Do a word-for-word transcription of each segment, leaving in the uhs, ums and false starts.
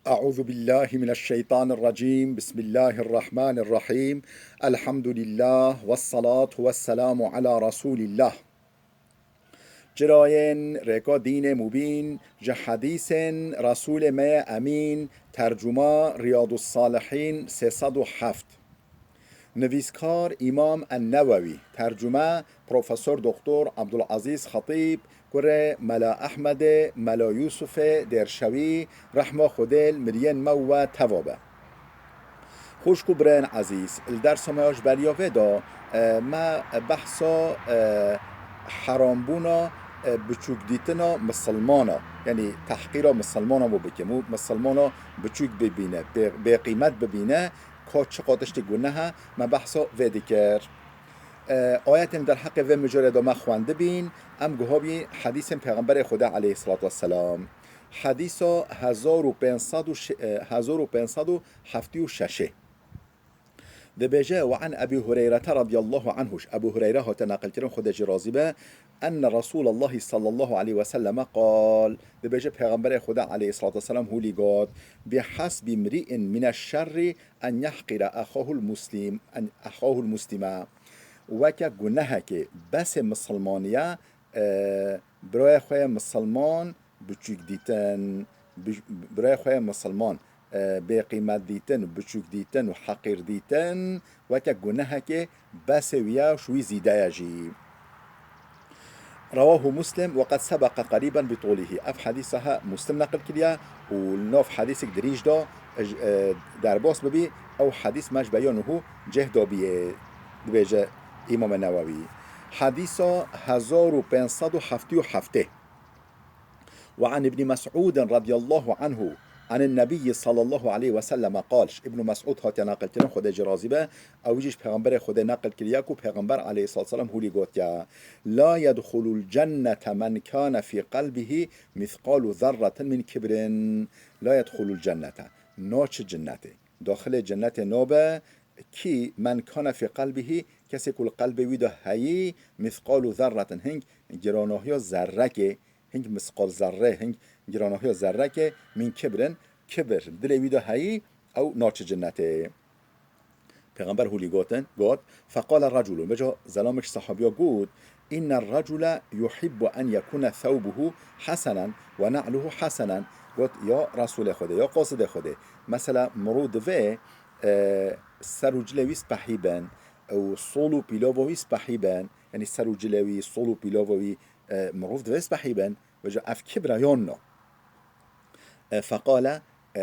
أعوذ بالله من الشيطان الرجيم. بسم الله الرحمن الرحيم. الحمد لله والصلاة والسلام على رسول الله. Çirayên rêka dînê mubîn ji hedîsên Resûlê me yê Emîn, tercuma Riyadus Salihîn sê sed û heft. Nivîskar Îmam En-Newewî, tercume Profesor Doktor Abdulazîz Xetîb, kurê Mela Ehmedê, Mela Yûsufê Dêrşewî, rehma Xwedê li miriyên me û we teva be. Xwişk û birayên ezîz, li dersa me ya ji beriya vê de, e, me behsa, e, herambûna, e, biçûkdîtina misilmana, yanî tehqîra misilmana bû bikim û misilmana biçûk bibîne, bê, bêqîmet bibîne, ka çiqa tiştê guneh e, me behsa vê dikir. E, ayetên derheqê vê mijarê de me xwendibîn, em guha bî hedîsên Pêxemberê Xwedê aleyhisselatu vesselam. Hedîsa hezar û pênc sed û şeş, e, hezar û pênc sed û heftê û şeş. Dibêje, "Ve an Ebî Hureyrete radiyallahu anhu", ji Ebû Hureyre hate neqilkirin, Xwedê jî razî be, "Enne Resûlallahi sallallahu aleyhi ve selleme qal", dibêje, Pêxemberê Xwedê aleyhisselatu vesselam hûlî got, "Bi hasbi mri'in mine şerri en yehqire ehahul muslim, en ehahul muslime." Weke gunehekê besê misilmaniye, e, birayê xwe yê misilman biçûk dîtin, bi-, birayê xwe yê misilman, e, bêqîmet dîtin, biçûk dîtin û heqîr dîtin, weke gunehekê besê wî ye û ji wî zîde ye jî. Rewahu Muslim ve qed sebeqe qerîben bi tolîhî. Ev hedîsa he Muslim neqil kiriye û li nav hedîsek dirîj de, e, derbas bibî, ew hedîs me ji beriya nuhû cih dabiyê, dibêje Îmamê Newewî. Hedîsa hezar û pênc sed û heftê û heftê. Ve an Îbnî Mes'ûdin radiyallahu anhu anin Nebiyyi sallallahu aleyhi ve selleme qal. Ji Îbnî Mes'ûd hatiye neqilkirin, Xwedê jî razî be, ew jî ji Pêxemberê Xwedê neqil kiriye ku Pêxember aleyhissalatu vesselam hûlî gotiye, "La yedxulul cennete men kane fî qelbihi mithqalu zerretin min kibrin." La yedxulul cennete. Naçe cennetê. Daxilê cennetê nabe kî men kane fî qelbihi, kesê ku li qelbê wî de heyî, mithqalu zerretin, hing giranahiya zerrekê, hing misqal zerre, hing giranahiya zerrekê, min kibrin, kibir, dilê wî de heyî, ew naçe cennetê. Pêxember hûlî gotin, got, "Feqale reculun", vêca zelamek ji sehabiya got, "Inne recule yuhibbu en yekune thewbuhu hesenen ve na'luhu hesenen." Got, "Ya Resûlê Xwedê, ya qasidê Xwedê, mesela mirov divê, e, ser û cilê wî spehî bin û sol û pîlova wî spehî bin." Yanî ser û cilê wî, sol û pîlova wî, e, mirov divê spehî bin. Vêca ev kibra yon no. E, feqale, e,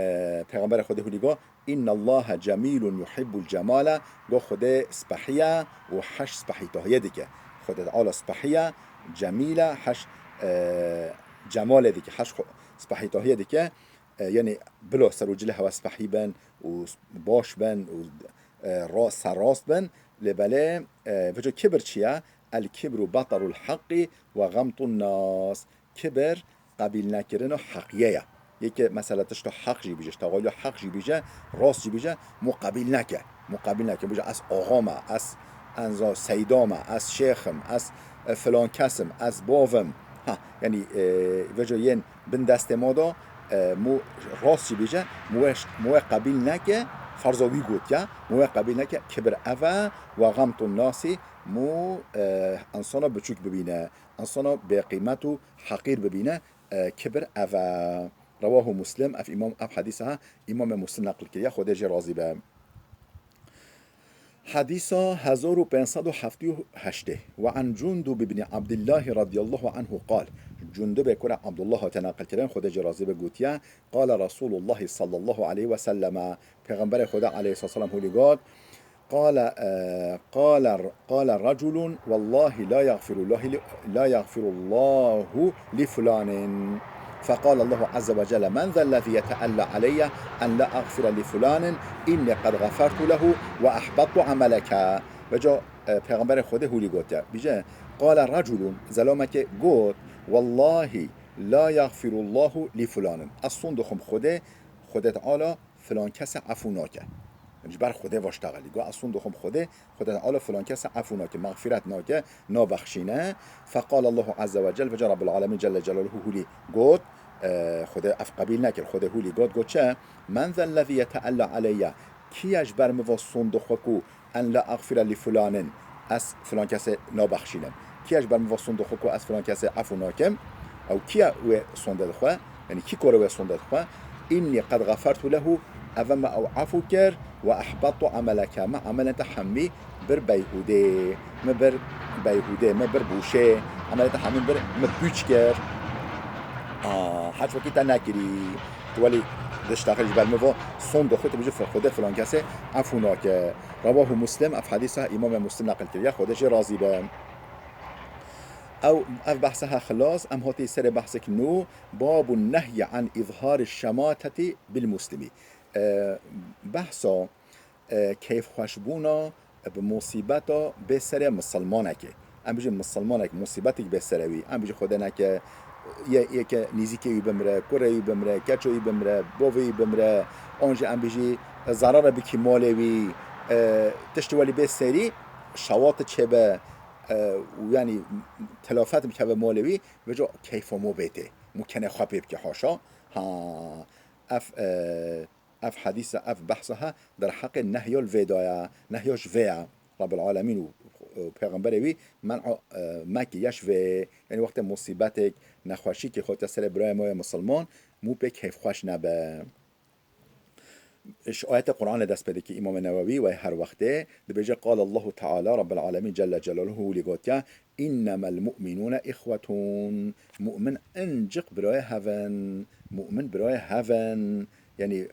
Pêxemberê Xwedê hûlî got, "Innallaha cemîlun yuhibbul cemale", got, Xwedê spehî ye û heş spehîtahiyê dike. Xwedê Teala spehî ye, cemîl e, heş, e, cemalê dike, heş xwe spehîtahiyê dike. E, yanî bila ser û cilê hewe spehî bin û baş bin û, e, ra-, serrast bin, lê belê, e, vêca kibir çi ye? "El kibru betarul haqqi ve gamtun nas." Kibir qebîl nekirina heqiyê ye. Yekê mesela tişta heq jî bîje, tişta xweliya heq jî bîje, rast jî bîje, mû qebîl neke. Mû qebîl neke. Bîje ez axa me, ez enza seyda me, ez şêx im, ez, e, filan kes im, ez bav im. Ha, yanî, e, vêca yên bin destê ma de, e, mû rast jî bîje, mû wê, mû wê qebîl neke, ferza wî gotiye, mû wê qebîl neke, kibir ev e, ve gamtun nasî, mû, e, insana biçûk bibîne, insana bêqîmet û heqîr bibîne, e, kibir ev e. Rewahu Muslim, ev îmam, ev hedîsa ha, Îmamê Muslim neqil kiriye, Xwedê jê razî be. Hedîsa hezar û pênc sed û heftê û heştê. Ve an Cundub ibn Abdillahi radiyallahu anhu qal. Cundubê kura Abdullah hate neqil kirin, Xwedê jê razî be, gotiye, Qala Resulullah sallallahu aleyhi ve selleme. Pêxemberê Xwedê aleyhisselam hûlî got, Qale, e, qale, qale reculun, "Wallahi la yagfiru Allahu li, la yagfiru Allahu li fulanin." Feqale Allahu azze ve celle, "Men zellezî yeteella aleyye en la agfire li fulanin, inni qed gafertu lehu ve ahbattu ameleke." Vêca, e, Pêxemberê Xwedê hûlî gotiye. Bîje, qale reculun, zelamekê got, "Wallahi la yagfiru Allahu li fulanin." Ez son dixwim Xwedê, Xwedê Teala filan kese efû nake. Ji ber Xwedê vaştexelî. Got, "Ez son dixwim Xwedê, Xwedê Teala filan kese efû nake, mexfîret nake, nabexşîne." Feqal Allahu azze ve cel, vêca Rabbul Alemîn Celle Celaluhu hûlî got, E, Xwedê ev qebîl nekir. Xwedê hûlî got, got çi? "Men zellezî yeteella aleyye?" Kî ye ji ber min ve son dixwe ku "en la axfira li fulanin", ez filan kesê nabexşînim? Kî ye ji ber min ve son dixwe ku ez filan kesê efû nakim? Ew kî ye wê sonde dixwe? Yanî kî kore wê sonde dixwe? "Înnî qed xefertu lehu", ev me ew efû kir, "we ehbettu emeleke", me emelên te hemî bir beyhûdê, me bir beyhûdê, me bir bûşê, emelên te hemî bir me pûç kir. Aa, heç wekî te nekirî. Tu welî diştaxî ji ber min ve son dixwe, tu bijî Xwedê filan kesê efû nake. Rewahu Muslim, ev hedîsa Îmamê Muslim neqil kiriye, Xwedê jê razî be. Ew, ev behsa he xilas, em hatî serê behsek nû, babun nehyi an îzhari şemateti bil muslimi. E, behsa, e, keyfxweşbûna bi musîbeta bê serê misilmanekê. Em bijî misilmanek musîbetek bê serê wî, em bijî Xwedê neke, ye, yeke nîzîkê wî bimire, kurê wî bimire, keça wî bimire, bavê wî bimire, an jî em bijî zerare bikî malê wî, e, tiştê welî bê serî, şewat çêbe, e, û yanî telafet bikeve malê wî, vêca keyfa mo bê tê. Mo kenê xwe pê bike haşa. Ha, ev, e, ev hedîsa, ev behsa he derheqê nehya li vê de ye, nehya ji vê ye. Rabbil Alemîn û, û Pêxemberê wî men'a, e, meke, ya ji vê. Yanî wextê musîbetek, nexweşîkê hatiye serê birayê me yê misilman, mû pê keyfxweş nebe. Ji ayetê Qur'anê dest pê dike Îmamê Newewî, wey her wextê dibêje, Qal Allahu Teala, Rabbil Alemîn Celle Celaluhu wî lê gotiye, "Innemel mu'minûne ihwetûn." Mu'min inciq birayê hev in. Mu'min birayê hev in. Yanî,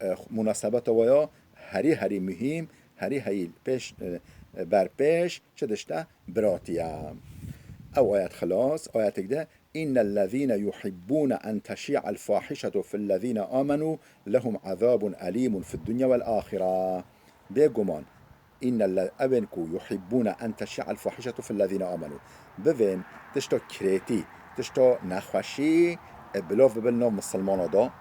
e, munasebeta we ya herî herî muhîm, herî herî pêş, e, e, berpêş çi dişte? Biratiye. Ew ayet xilas, ayetek de, "Innellezîne yuhibbûne en teşî'el fahişetu fillezîne amenû lehum azabun elîmun fid dunya vel ahire." Bêguman, Înnelle-, ewên ku yuhibbûne en teşî'el fahişetu fillezîne amenû. Bivên tişta kirêtî, tişta nexweşî, e, bilov bibin nav misilmana da.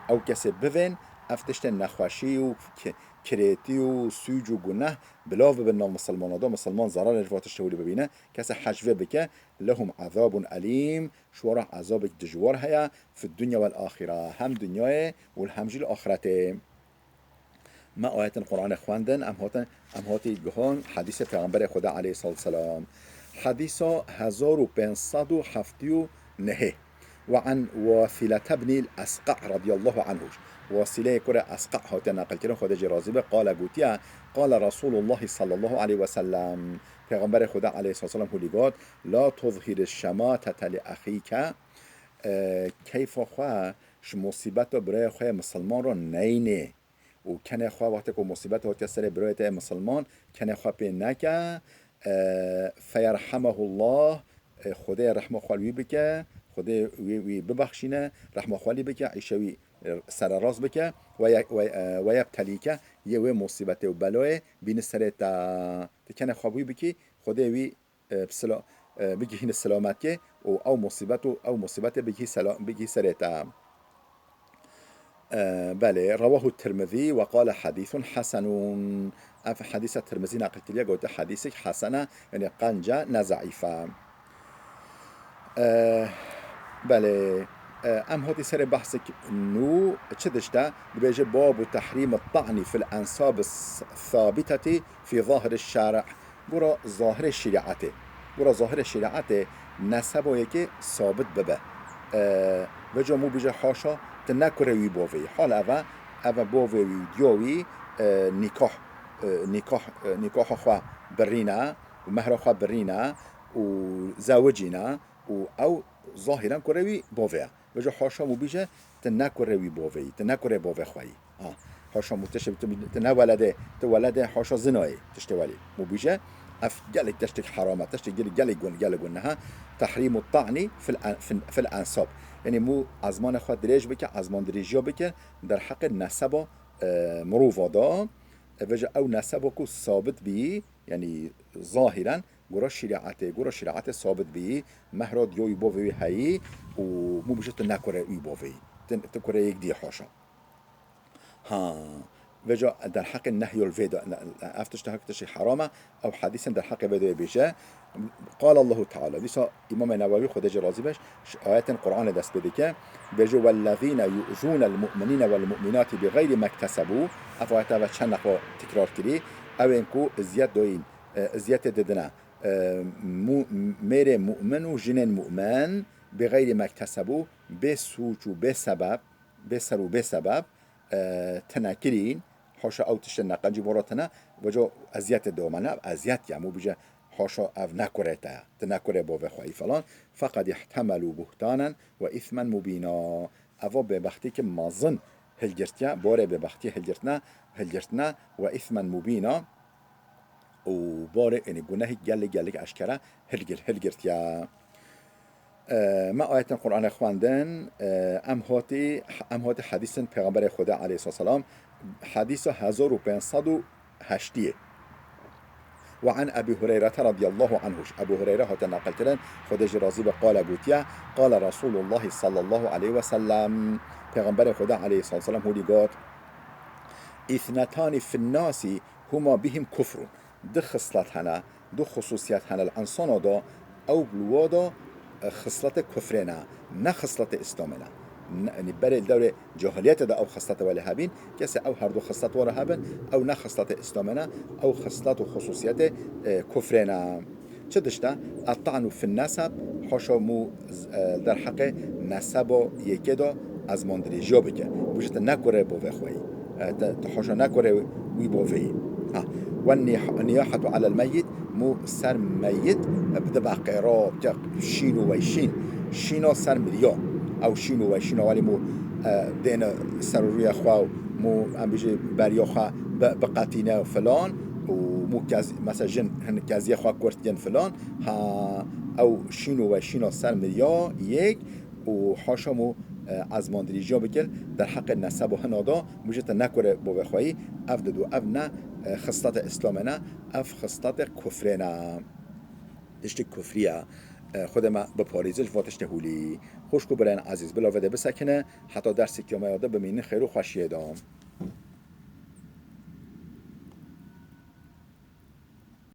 Ew kesê bivên ev tiştên nexweşî û ki-, kirêtî û sûc û guneh bilov bibin nav misilmana da. Misilman zerarê ji va tiştê hûlî bibîne. Kesê hej vê bike, lehum azabun elîm, ji wan re ezabek dijwar heye, fid dunya vel ahire, hem dinyayê û hem jî li axiretê. Me ayetên Qur'anê xwendin, em hatin, em hatî guhan hedîsê Pêxemberê Xweda aleyhissalatu vesselam. Hedîsa hezar û pênc sed û heftê û nehê. Ve an Wasilete bnîl Esqa radiyallahu anhu. Wasileyê kurê Esqa hatiye neqilkirin, Xwedê jê razî be, qale gotiye, qale Resulullah sallallahu aleyhi ve sellem. Pêxemberê Xweda aleyhissalatu vesselam hûlî got, "La tuzhiri şematete li exîke." E, keyfa xwe ji musîbeta birayê xwe yê misilman re neynê. Û kenê xwe wextê ku musîbet hatiye serê birayê te yê misilman, kenê xwe pê neke, e, feyerhemehullah, e, Xwedê rehma xwe li wî bike, Xwedê wî, wî bibexşîne, rehma xwe lî bike, îşe wî, e, sererast bike, we ye-, we, e, we yebtelîke, yê wê musîbetê û belayê bîne serê te. Tu kenê xwe bi wî bikî, Xwedê wî, e, bi sila-, e, bigihîne selametiyê û ew musîbet û ew musîbetê bigihî sela-, bigihî serê te. E, belê, rewahu Tirmizî ve qale hedîsun hesenûn. Ev hedîsa Tirmizî neqil kiriye, gote hedîsek hesen e, yanî qenc e, ne zeîf e. E, belê, e, em hatî serê behsek nû çi dişte? Dibêje, "Babu tehrîmi ta'ni fil ensabi s-, sabiteti fî zahiri şer'i." Gora zahirê şerîetê. Gora zahirê şerîetê neseba yekê sabit bibe. E, vêca mû bije haşa, tu ne kurê wî bavê yî. Hal eve, eve bavê wî û diya wî, e, nîkah, e, nîkah, e, nîkaha xwe birîne û mehra xwe birîne û zewicîne û ew zahîren kurê wî bavê ye. Vêca haşa mû bije, tu ne kurê wî bavê yî, tu ne kurê bavê xwe yî. Ha, haşa mû tiştê, tu, tu ne weledê, tu weledê haşa zina yî, tiştê welî. Mû bije, ev gelek tiştek heram e, tiştek gelek, gelek gun-, gelek guneh e. Tehrîmu ta'ni fil en-, fil, fil ensab. Yanî mû ezmanê xwe dirêj bike, ezman dirêjiya bike, derheqê neseba, e, mirova da. E, vêca ew neseba ku sabit bî, yanî zahîren, gora şerîetê, gora şerîetê sabit bî, mehra diya wî bavê wî heyî û mû bije tu ne kurê wî bavê yî. Tu, tu kurê yek dî haşa. Ha, Vêca derheqê nehyol vê de, ev tişt hek tiştê heram e, ew hedîsên derheqê vê de bêje. Qala Allahu Teala. Dîsa Îmamê Newewî, Xwedê jê razî be, ji ayetên Qur'anê dest pê dike. Bêje, "Wellezîne yu'zûnel mu'minîne wel mu'minatî bi xeyrî mektesebû." Ev ayet eve çend nexwe tekrar kirî. Ew ên ku eziyet doyîn, e, eziyetê didine, e, mu-, mêrê mu'min û jinên mu'min bi xeyrî mektesebû, bê sûc û bê sebeb, bê ser û bê sebeb, e, tine kirîn, haşa ew tiştên neqencî bo re tine, veco eziyetê dewamane, ev eziyet ya, mû bije, haşa ev ne kurê te ye, tu ne kurê bovê xwe yî falan, feqed ihtemelû buhtanen ve îsmen mubîna. Eva bêbextî ki mezin hilgirtiye, borê bêbextî hilgirtine, hilgirtine ve îsmen mubîna, û barê, yanî gunehî gelek, gelek eşkere hilgir-, hilgirtiye. E, me ayetên Qur'anê xwendin, e, em hatî, em hatî hedîsên Pêxemberê Xwedê aleyhisselam, hedîsa hezar û pênc sed û heştiyê. Ve an Ebî Hureyrete radiyallahu anhu, Ebû Hureyre hate neqilkirin, Xwedê jê razî be, qale gotiye, qale Resûlullahî sallallahu aleyhi ve sellem, Pêxemberê Xwedê aleyhissalatu vesselam hûnî got, "Îthnetani finnasî huma bihim kufrun." Du xislet hene, du xususiyet hene li insana de, ew li wa de, e, xisletê kufrê ne, ne xisletê Îslamê ne. Ne, yanî berê li dewrê cahiliyetê de ew xisletê welê hebîn, kesê ew her du xislet were hebin, ew ne xisletê Îslamê ne, ew xislet û xususiyetê, e, kufrê ne. Çi tişt e? Et-ta'nu fin-neseb, haşa mû z-, e, derheqê neseba yekê de ezmandirêjiya bike. Bûjî te nekurê bovê xwe yî. E, te, te haşa nekurê wî bovê yî. Ha. Wen-niyah-, niyahetu alel-meyyit, mû ser meyit, e, bide be qêra, bike şîn û weyşîn. Şîna ser miriya. Ew şîn û weyşîna welî mû, e, dêne ser û rûyê xwe û mû, em bêjî, beriya xwe bi-, biqetîne filan û mû kez-, mesela jin hin keziyê xwe kurt kin filan. Ha, ew şîn û weşîna ser miriya yek û haşa mû, e, ezmandirîjiya bikir derheqê neseb û hina da, mû jê te nekurê bovê xwe yî, ev didu, ev ne, e, xisletê Îslamê ne, ev xisletê kufrê ne. Tiştê kufrî ye. E, Xwedê me biparêze ji van tiştê hûlî. Xwişk û birayên ezîz, bila vê de bisekine, heta dersê kiyameya de bimînin xêr û xweşiyê de.